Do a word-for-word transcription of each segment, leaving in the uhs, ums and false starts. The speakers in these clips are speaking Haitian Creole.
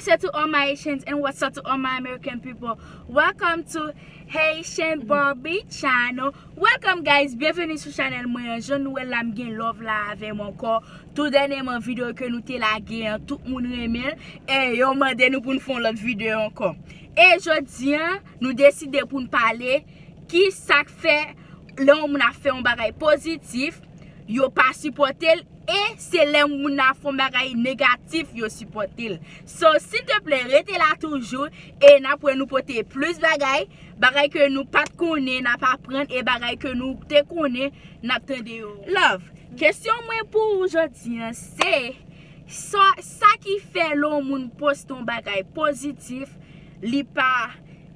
day to all my Haitians and what's up to all my American people. Welcome to Haitian Barbie Channel. Welcome guys, byenveni sou chanèl mwen an. Jan nou wè la, m gen love la avè m ankò. Tou dènyèman videyo ke nou te lage an, tout moun renmen l. E yo mande nou pou n fè yon lòt videyo ankò. E jodi an, nou deside pou n pale ki sa k fè lè yon moun ap fè yon bagay pozitif, yo pa sipòte l, e se lè moun nan ap fè yon bagay negatif, yo sipòte l. So, silteplè, rete la toujou, e n ap wè nou pote plis bagay, bagay ke nou pa t konnen, n ap aprann, e bagay ke nou te konnen, n ap tande yo. Love, kesyon mwen pou ou jodi an, se sa, sa ki fè lè yon moun poste yon bagay pozitif, li pa,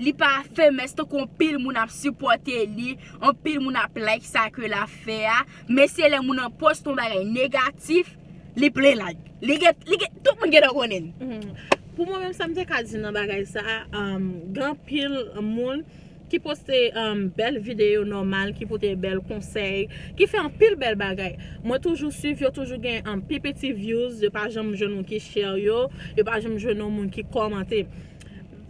li pa famous tankou anpil moun ap sipòte li, anpil moun ap like sa ke l ap fè a, men se lè moun nan poste yon bagay negatif, li plen like. Li gen, li gen, tout moun gentan konnen l. Pou mwen menm, sa m te ka di nan bagay sa, um, gen anpil moun ki poste um, bèl videyo nòmal, ki pote bèl konsèy, ki fè anpil bèl bagay. Mwen toujou swiv yo, toujou gen um, pi piti views, yo pa janm jwenn moun ki share yo, yo pa janm jwenn yon moun ki kòmante.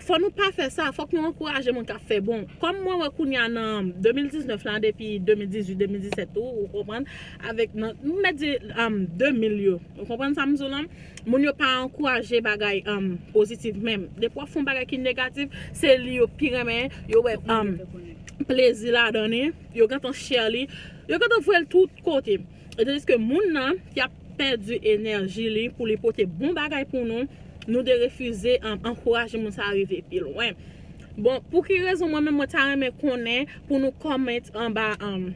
Fò nou pa fè sa, fòk nou ankouraje moun k ap fè bon. Kòm mwen wè kounye a nan de mil diznèf la, depi de mil dizuit, de mil disèt tou, ou konprann, avèk nan, m mèt di um, de mil yo. Ou konprann sa m di w lan? Moun yo pa ankouraje bagay um, pozitif menm. Depi w ap fè yon bagay ki negatif, se li yo pi renmen, yo wè um, plezi ladan li, yo gentan share li, yo gentan voye l tout kote. E tandiske moun nan ki ap pèdi enèji li pou li pote bon bagay pou nou, nou dwe refize um, ankouraje moun sa a rive pi lwen. Bon, pou ki rezon mwen menm mwen ta renmen konnen pou nou comment anba um,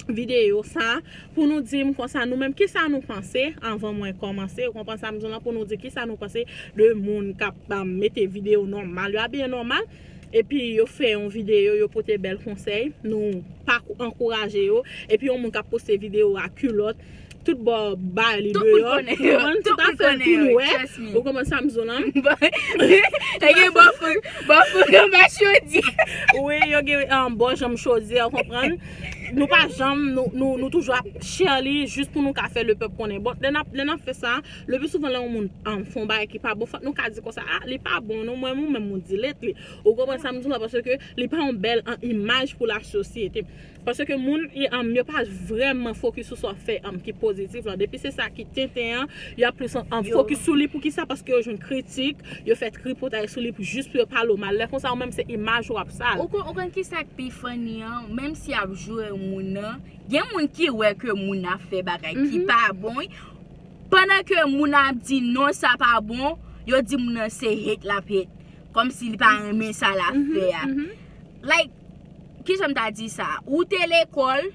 videyo sa, pou nou di m konsa nou menm kisa nou panse anvan mwen kòmanse, ou konprann sa m di w lan, pou nou di kisa nou panse de moun k ap um, mete videyo nòmal, yo abiye nòmal, epi yo fè yon videyo, yo pote bèl konsèy, nou pa kou- ankouraje yo, epi yon moun k ap poste videyo a kilòt, tout bò ba li deyò. Tout moun konnen yo. Tout moun konnen yo, trust me. Ou konprann sa m di w lan? E gen bò fou, bò fou anba chodyè. Wi, yo gen um, bò janm chodyè, ou konprann? Nou pa janm, nou, nou, nou toujou ap share li jis pou nou ka fè le pèp konnen. Bon, lè n ap, lè n ap fè sa, le pi souvan lè yon moun um, fè yon bagay ki pa bon, fòk nou ka di konsa, ah, li pa bon, non, mwen, mwen menm, mwen delete li. Ou konprann sa m di w lan, paske li pa yon bèl um, imaj pou lasosyete. Paske moun, um, yo pa vrèman fokis sou sa w fè um, ki pozitif lan. Depi se sa ki tenten an, y ap plis um, fokis sou li. Poukisa? Paske yo jwenn kritik, yo fè tripotay sou li pou jis pou yo pale w mal. Lè konsa, ou menm se imaj ou ap sal. Ou konn, ou konn kisa k pi funny an? Menm si y ap joure moun nan, gen moun ki wè ke moun nan ap fè bagay ki pa bon, wi. Pandan ke moun nan ap di non, sa pa bon, yo di moun nan se hate l ap hate. Kòmsi li pa renmen sa l ap fè a. Like, kijan m ta di sa? Ou te lekòl,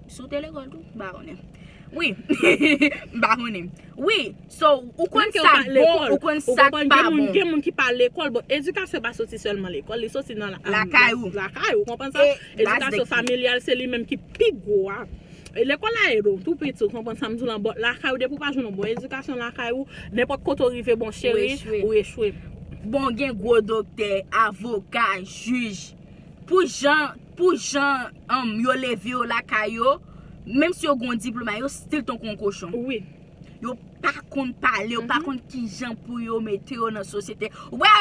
si w te lekòl tou, m pa konnen. Wi, m pa konnen. Wi, so, ou konn sa k bon, ou konn sa k pa bon. Gen moun ki pa lekòl, bon, edikasyon pa soti sèlman lekòl, li soti nan la- Lakay ou. Lakay ou, konprann sa? Edikasyon familyal, se li menm ki pi gwo a. E lekòl la ede w tou piti, ou konprann sa m di w lan, but lakay ou, depi w pa jwenn yon bon edikasyon lakay ou, nenpòt kote w rive, bon cheri, ou echwe. Bon, gen gwo doktè, avoka, jij. Pou jan, pou jan um, yo leve yo lakay yo, menm si yo gen yon diplòm, yo still tankou yon kochon. Wi. Yo pa konn pale, yo pa konn kijan pou yo mete yo nan sosyete. Ou wè,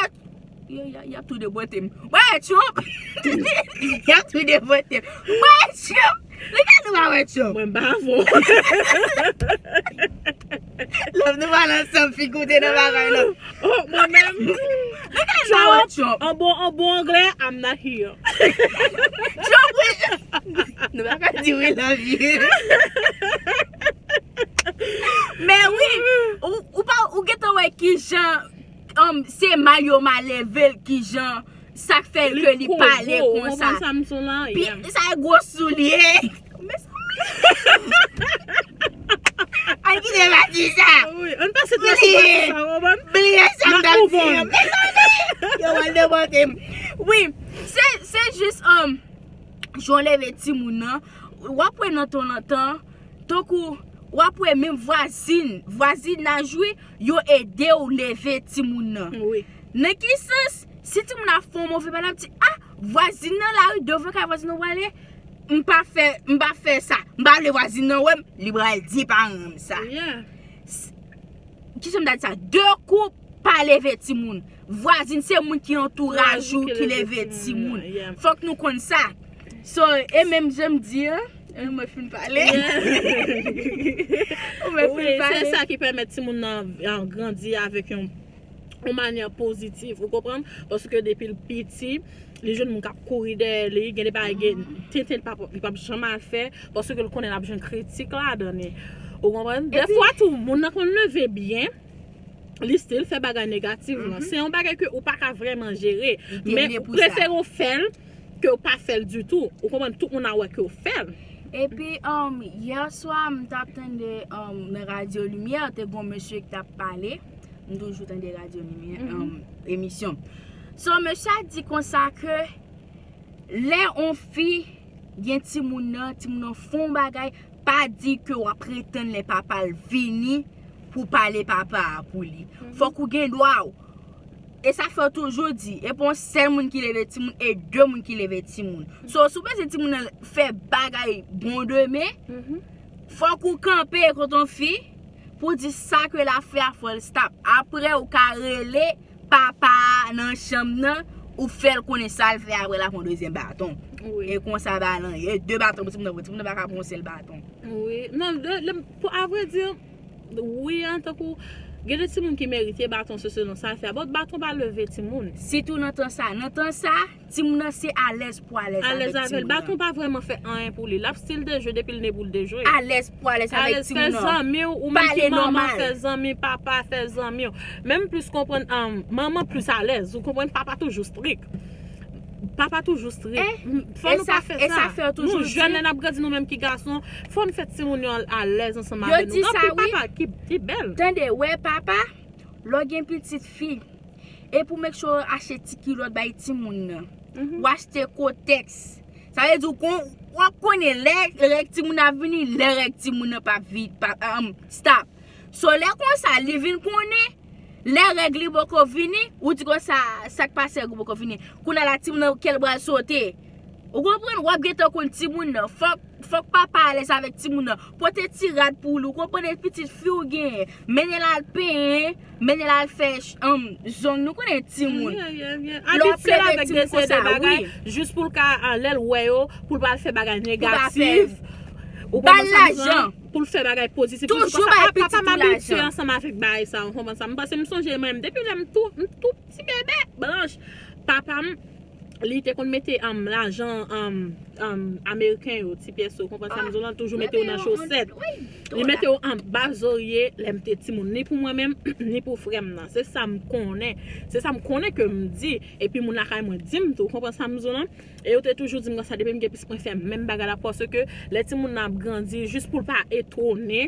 y, y, y ap tou debote m. Ou wè Trump? Y ap tou debote m. Ou wè Trump? Li ka nou pa wè Trump. Mwen m pa avè w. Love, nou pale ansanm, figi w te nan bagay la. Oh, mwen menm. Li ka nou pa wè Trump. An bon, an bon anglè, I'm not here. Trump, wi. Nou pa ka di we love you. Men wi, ou, ou pa, ou gentan wè kijan um, se mal yo mal leve l, kijan sa k fè ke li pale konsa. Pi, sa e gwo soulye. Mezanmi. Ann kite m pa di sa. Wi, ann pase twa sou pati sa, w konprann? Bliye sa m t ap di an. Mezanmi. Yo pral debote m. Wi, se, se jis, um, jan w leve timoun nan, w ap wè nan tan an tan, tankou, w ap wè menm vwazin, vwazinaj wi, yo ede w leve timoun nan. Wi. Nan ki sans, si timoun ap fè yon move bagay, l ap di, ah, vwazin nan lari, devan kay vwazin nan prale, m pa fè, m pa fè sa, m pa vle vwazin nan wè m, li pral di paran m sa. Yeah. Kijan m ta di sa? De kou, pa leve timoun. Vwazin se moun ki antouraj ou ki leve timoun. Fòk nou konn sa. So, e menm jan m di an, e mwen fin pale. Ou mwen fin pale. Wi, se sa ki pèmèt timoun nan, nan grandi avèk yon yon manyè pozitif, ou konprann? Paske depi l piti, li jwenn moun k ap kouri dèyè li, gen de bagay, gen tenten li p ap, li p ap janm al fè, paske l konnen l ap jwenn kritik ladan li. Ou konprann? Dèfwa tou, moun nan konn leve byen, li still fè bagay negativman. Se yon bagay ke ou pa ka vrèman jere, men ou prefere w fè l ke w pa fè l ditou. Ou konprann? Tout moun a wè ke w fè l. Epi, um, yè swa, m t ap tande, um, nan Radyo Limyè, te gon mesye ki t ap pale. M toujou tande Radyo Limyè, um, emisyon. So, mesye a di konsa ke lè on fi gen timoun nan, timoun nan fè on bagay, pa di ke w ap retann lè papa l vini pou pale papa a pou li. Fòk ou gen dwa w. E sa fè yo toujou di, e pa yon sèl moun ki leve timoun, e de moun ki leve timoun. So, si w panse timoun nan fè bagay bon demen, fòk ou kanpe kot on fi pou di sa ke l ap fè a fò l stop. Apre, ou ka rele papa a nan chanm nan, ou fè l konnen sa l fè, apre l ap pran dezyèm baton. E konsa ba lan ye, de baton pou timoun nan pran, timoun nan pa ka pran yon sèl baton. Wi, non, lè, lè, pou, a vrè di, wi, an tankou, gen de timoun ki merite baton, se selon sa l fè. Bon, baton pa leve timoun. Sitou nan tan sa. Nan tan sa, timoun nan se alèz pou alèz avèk timoun nan. Baton pa vrèman fè anyen pou li. L ap still dejwe depi l ne pou l dejwe. Alèz pou alèz avèk timoun nan. Alèz, fè zanmi w, ou menm ki manman, fè zanmi, papa, fè zanmi w. Menm plis konprann, um, manman plis alèz. Ou konprann, papa toujou strik. Papa toujou strik. Fò nou pa fè sa. Nou jèn, lè n ap grandi, nou menm ki gason, fò n fè timoun yo alèz ansanm avè nou. Anpil papa ki, ki bèl. Tande, wè papa, lè w gen pitit fi, e pou make sure w achte ti kilòt bay timoun nan. W achte kotèks. Sa vle di w kon, w ap konnen lè règ timoun nan ap vini, lè règ timoun nan p ap vi-, p ap, um, stop. So, lè konsa, li vin konnen, lè règ li poko vini, ou di konsa, sa k pase règ ou poko vini. Kounye a la, timoun nan kè l pral sote. Ou konprann? W ap gentan konn timoun nan. Fòk, fòk papa alèz avèk timoun nan. Pote ti rad pou li. Ou konprann? E pitit fi w genyen. Mennen l al penyen. Mennen l al fè ch-, um, zong. Nou konnen timoun. Lè w ap leve timoun konsa, wi. Jis pou l ka, ah, lè l wè yo, pou l pa al fè bagay negatif. Ou konprann sa m di lan? Pou l fè bagay pozitif. Toujou bay pitit ou lajan. Papa m abitye ansanm avèk bagay sa, ou konprann sa? M panse m sonje mwen menm, depi lè m tou, m tou ti bebe, blanch. Papa m, li te konn mete, um, lajan, um, um, ameriken yo, ti pyès yo, ou konprann sa m di w lan, toujou mete yo nan chosèt. Li mete yo anba zorye lè m te timoun, ni pou mwen menm, ni pou frè m nan. Se sa m konnen. Se sa m konnen ke m di. Epi moun lakay mwen di m tou, ou konprann sa m di w lan? E yo te toujou di m konsa, depi m gen pitit, mwen fè menm bagay la, paske lè timoun nan ap grandi, jis pou l pa etone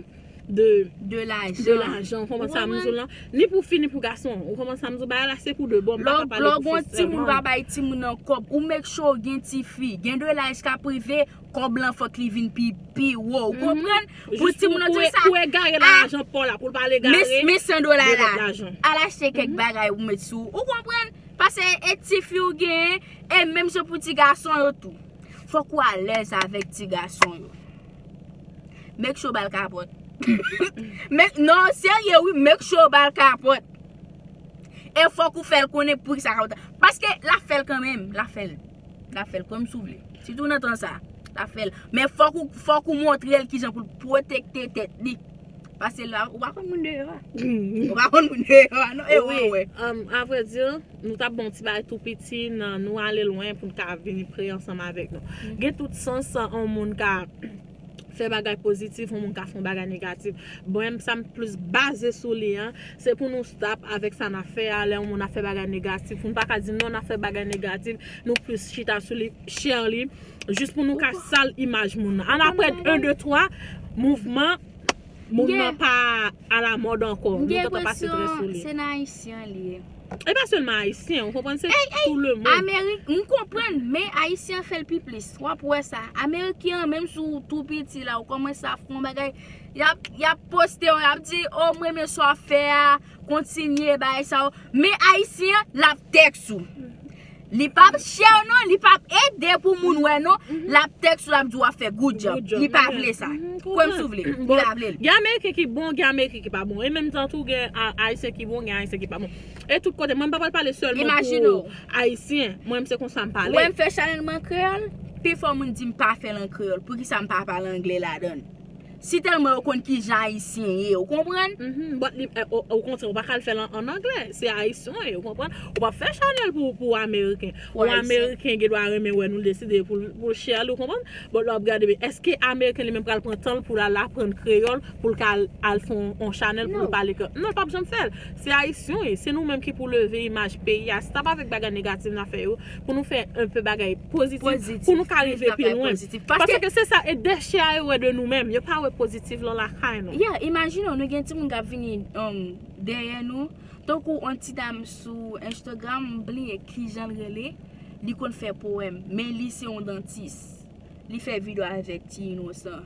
de, de lajan, ou konprann sa m di w lan? Ni pou fi, ni pou gason, ou konprann sa m di w? Bagay la se pou de bon, m pa ka pale pou fi sèlman. Lè w gen timoun, pa bay timoun nan kòb, ou make sure w gen ti fi, gen de laj k ap rive, kòb lan fòk li vin pi, pi wo, ou konprann? Pou timoun nan tou sa, pou egare lajan pa w la, pou l pa al egare. Men, men san dola la, al achte kèk bagay ou met sou, ou konprann? Paske e ti fi w genyen, e menm jan pou ti gason yo tou. Fòk ou alèz avèk ti gason yo. Make sure w ba l kapòt. Men, non, serye wi, make sure w ba l kapòt. E fòk ou fè l konnen poukisa kapòt la. Paske l ap fè l kanmenm, l ap fè l. L ap fè l kòmsi w vle. Sitou nan tan sa, l ap fè l. Men fòk ou, fòk ou montre l kijan pou l pwotekte tèt li. Paske la, ou pa konn moun deyò a. Ou pa konn moun deyò a, non? E wè, wè. Um, a vrè di, nou t ap bon ti bagay tou piti, nan nou ale lwen pou n ka vini pre ansanm avèk nou. Gen tout sans, yon moun ka fè bagay pozitif, yon moun ka fè yon bagay negatif. Bon, sa m plis baze sou li an, se pou nou stop avèk sa n ap fè a, lè yon moun ap fè bagay negatif, nou pa ka di non, n ap fè bagay negatif, nou plis chita sou li, share li, jis pou nou ka sal imaj moun nan. An apre, en, de, twa, mouvman, moun nan pa alamòd ankò. Nou gentan pase trè sou li. Se nan Ayisyen li ye. E pa sèlman Ayisyen, ou konprann, se tout le monde. Amerik, m konprann, men Ayisyen fè l pi plis. W ap wè sa. Ameriken an, menm si w tou piti la, ou kòmanse ap fè yon bagay, y ap, y ap poste w, y ap di, "O, m renmen sa w ap fè a, kontinye, bagay sa yo." Men Ayisyen an, l ap tèks ou. Li p ap share non, li p ap ede pou moun wè non. L ap tèks ou, l ap di w ap fè good job. Li pa vle sa. Kwè m si w vle. Li pa vle l. Gen Ameriken ki bon, gen Ameriken ki pa bon. E menm jan tou gen Ayisyen ki bon, gen Ayisyen ki pa bon. E tout kote, mwen m pa pral pale sèlman pou Ayisyen. Mwen m se konsa m pale. Wè m fè chanèl mwen an kreyòl, pifò moun di m pa fè l an kreyòl. Poukisa m pa pale anglè ladan l? Si tèlman yo konn kijan ayisyen ye, ou konprann? But li, eh, o, okontrè, ou pa ka al fè l an, an anglè. Se ayisyen w ye, ou konprann? Ou p ap fè chanèl pou, pou ameriken. Ou ameriken gen dwa renmen wè nou, l deside pou, pou l share li, ou konprann? But lè w ap gade, men èske ameriken li menm pral pran tan l pou l al aprann kreyòl, pou l ka al, al fè yon, yon chanèl pou l pale kreyòl? Non, l p ap janm fè l. Se ayisyen w ye, se nou menm ki pou leve imaj peyi a. Se t ap avèk bagay negatif n ap fè yo, pou nou fè enpe bagay pozitif, pou nou ka rive pi lwen. Paske se sa, e dechè a yo wè de nou menm, yo pa wè pozitif lan lakay nou. Yeah, imajine w, nou gen timoun k ap vini, um, dèyè nou. Tankou yon ti dam sou Instagram, m bliye kijan l rele, li konn fè powèm, men li se yon dantis. Li fè videyo avèk ti inosan.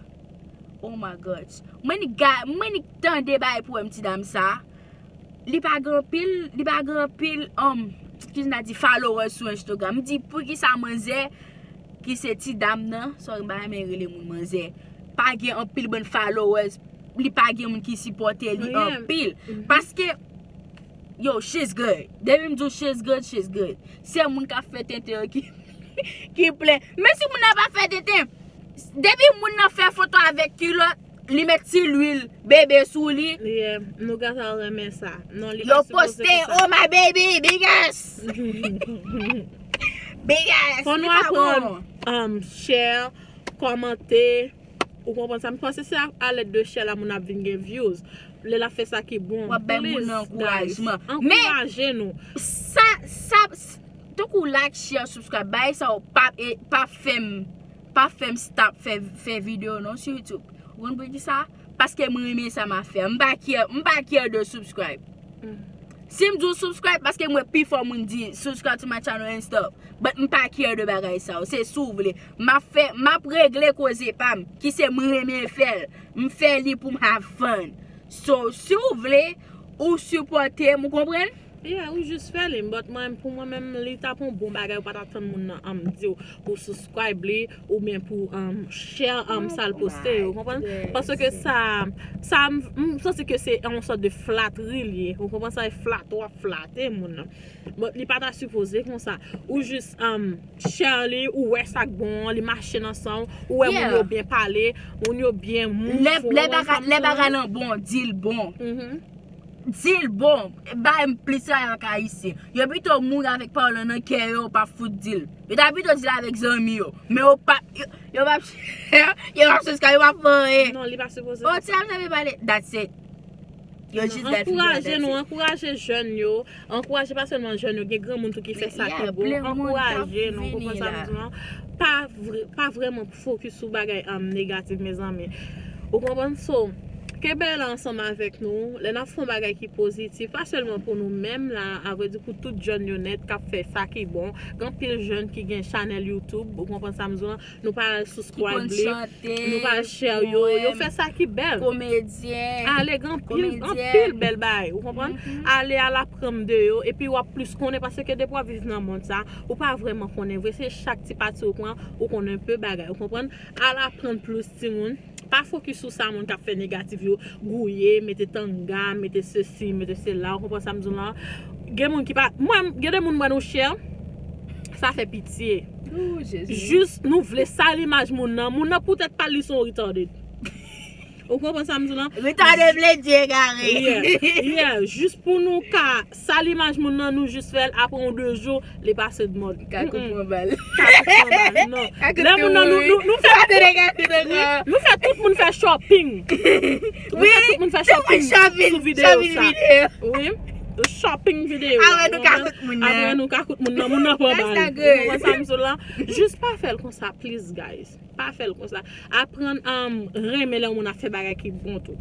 Oh my God. Mwen ni ga, mwen ni tande bay powèm ti dam sa. Li pa gen anpil, li pa gen anpil, um, kijan n a di, followers sou Instagram. M di, poukisa manzè ki se ti dam nan, sorry, m pa renmen rele moun manzè, pa gen anpil bann followers, li pa gen moun ki sipòte li anpil. Paske, yo, she's good. Depi m di w she's good, she's good. Se moun k ap fè tenten yo ki, ki plen. Men si moun nan pa fè tenten, depi moun nan fè foto avèk kilòt, li met ti lwil bebe sou li. Yeah, nou gentan renmen sa. Non, li pa sipoze konsa. Yo poste, "Oh my baby, big ass." Big ass, li pa bon. Fò nou aprann, um, share, kòmante. Ou konprann sa? M panse se a, a lèd de share la moun ap vin gen views. Lè l ap fè sa ki bon. W ap bay moun nan ankourajman. Ankouraje nou. Sa, sa, tankou like, share, subscribe, bay sa yo pa, e, pa fè m, pa fè m stop fè, fè videyo non sou YouTube. Ou konn poukisa? Paske mwen renmen sa m ap fè. M pa care, m pa care de subscribe. Si m di w subscribe, paske m wè pifò moun di subscribe to my channel and stuff. But m pa care de bagay sa yo. Se si w vle. M ap fè, m ap regle koze pa m, ki se mwen renmen fè l. M fè li pou m have fun. So, si w vle, ou sipòte m, ou konprann? Yeah, ou jis fè li. But mwen, pou mwen menm, li t ap yon bon bagay, ou pa t atann moun nan, um, di w pou subscribe li, oubyen pou, um, share, um, sa l poste yo, ou konprann? Paske sa, sa, m, m santi ke se yon sòt de flatri li ye, ou konprann sa, e flato w ap flate moun nan. But li pa ta sipoze konsa. Ou jis, um, share li, ou wè sa k bon, li mache nan san w, ou wè moun yo byen pale, moun yo byen move, lè, lè bagay, lè bagay lan bon, di l bon. Di l bon, bay m plis respè ak ayisyen. Yo pito mouri avèk pawòl lan nan kè yo, yo p ap fout di l. Yo ta pito di l avèk zanmi yo. Men yo p ap, yo, yo p ap, yo p ap subscribe, yo p ap fè anyen. Non, li pa sipoze. Oh, ti ap pale, that's it. Yo jis dat fini, that's it. Ankouraje nou, ankouraje jèn yo. Ankouraje pa sèlman jèn yo, gen granmoun tou ki fè sa ki bon. Ankouraje nou, ou konprann sa m di w lan? Pa vre, pa vrèman fokis sou bagay, um, negatif, mezanmi. Ou konprann? So, kenbe la ansanm avèk nou. Lè n ap fè yon bagay ki pozitif, pa sèlman pou nou menm la, avrèdi pou tout jèn yo nèt k ap fè sa ki bon. Gen anpil jèn ki gen chanèl YouTube, ou konprann sa m di w lan? Nou pa al subscribe li, nou pa al share yo, yo fè sa ki bèl. Komedyen. Ale, gen anpil, anpil bèl bagay, ou konprann? Ale al aprann de yo, epi w ap plis konnen, paske depi w ap viv nan mond sa, ou pa vrèman konnen vre, se chak ti pati ou pran, ou konnen enpe bagay, ou konprann? Al aprann plis timoun. Pa fokis sou sa moun k ap fè negatif yo, gouye, mete tanga, mete sesi, mete sela, ou konprann sa m di w lan? Gen moun ki pa, mwen, gen de moun mwen nou share, sa fè pitye. Oh, Jezi. Jis nou vle sal imaj moun nan. Moun nan poutèt pa l, li se yon retarded. Ou konprann sa m di w lan? Retarded vle di egare. Yeah, yeah. Jis pou nou ka sal imaj moun nan, nou jis fè l, apre yon de jou, li pase de mòd. Kakout pran bal. Kakout pran bal, non. Lè moun nan, nou, nou, nou fè, wi, nou fè tout moun fè shopping. Nou fè tout moun fè shopping sou videyo sa. Wi. Shopping videyo. Apre nou kakout moun nan. Apre nou kakout moun nan, moun nan pran bal. Ou konprann sa m di w lan? Jis pa fè l konsa, please, guys. Pa fè l konsa. Aprann, um, renmen lè yon moun ap fè bagay ki bon tou.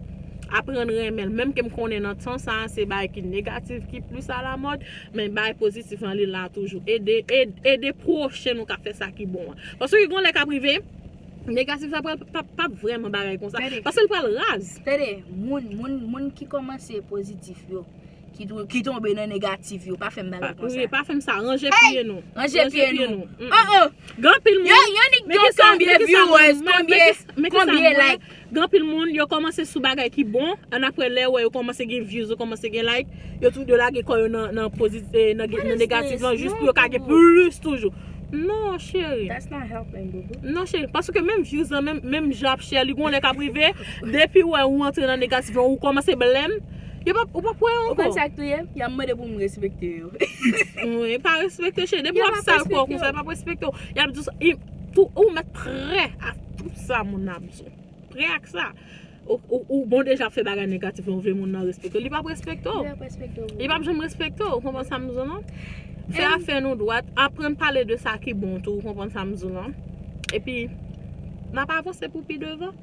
Aprann renmen l. Menm ke m konnen nan tan sa a, se bagay ki negatif ki plis alamòd, men bagay pozitif lan, li la toujou. Ede, ed-, ede pwochen nou k ap fè sa ki bon an. Paske gen yon lè k ap rive, negatif la pral, p ap, p ap vrèman bagay konsa. Paske l pral raz. Tande, moun, moun, moun ki kòmanse pozitif yo, ki, tou- ki tonbe nan negatif yo. Pa fè m bagay konsa. Pa fè m sa. Ranje pye nou. Ranje pye nou. Oh, oh. Gen anpil moun. Yo, yo nik gen konbyen viewers, konbyen, konbyen like. Gen anpil moun, yo kòmanse sou bagay ki bon, ann apre lè yo wè yo kòmanse gen views, yo kòmanse gen like, yo tou yo lage kò yo nan, nan, pozit, eh, nan, nan negatif lan, jis pou yo ka gen plis toujou. Non, cheri. That's not helping, boo boo. Non, cheri, paske menm views lan, menm, menm jan ap share, li gon lè k ap rive, depi wè ou antre nan negatif lan, ou kòmanse blèm, yo p ap, ou p ap wè ankò. Ou konn sa k touye m? Y ap mande pou m respekte yo. Wi, pa respekte, cheri. Depi w ap sal kò w konsa, yo p ap respekte w. Y ap di w sa, tou, ou mèt prè a tout sa moun ap di w. Prè ak sa. Ou, ou, ou bon deja ap fè bagay negatif, ou vle moun nan respekte w. Li p ap respekte w. Li p ap respekte w. Li p ap janm respekte w. Ou konprann sa m di w lan? Fè afè nou dwat, aprann pale de sa ki bon tou, ou konprann sa m di w lan? Epi, n ap avanse pou pi devan.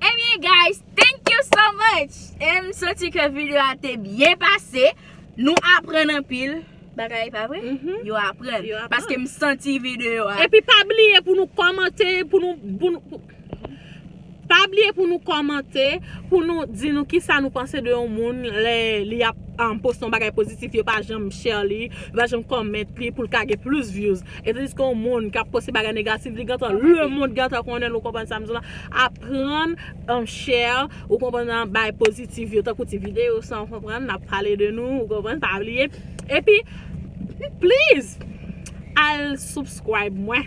Ebyen, guys, thank you so much! E m santi ke videyo a te byen pase. Nou aprann anpil bagay, pa vre? Yo aprann. Yo aprann. Paske m santi videyo a. Epi pa bliye pou nou kòmante, pou nou, pou nou, pou, pa bliye pou nou kòmante, pou nou di nou kisa nou panse de yon moun lè li ap um, poste yon bagay pozitif, yo pa janm share li, yo pa janm comment li pou l ka gen plis views. E tandiske yon moun k ap poste bagay negatif, li gentan, lemonn gentan konnen l, ou konprann sa m di w lan. Aprann um, share, ou konprann, bay pozitif yo, tankou ti videyo sa, ou konprann, n ap pale de nou, ou konprann, pa bliye. Epi, please, al subscribe mwen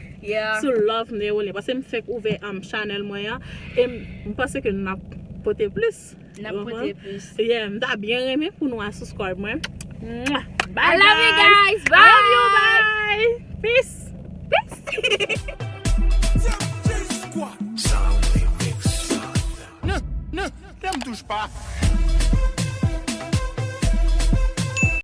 sou Love Neolin, paske m fèk ouvè um, channel mwen an, e m, m panse ke n ap pote plis. N ap pote plis. Yeah, m ta byen renmen pou nou al subscribe mwen. Mwah. Bye, I love you guys. Bye. I love you. Bye. Peace. Peace. Sound Remix. Non, non, ne me touche pas.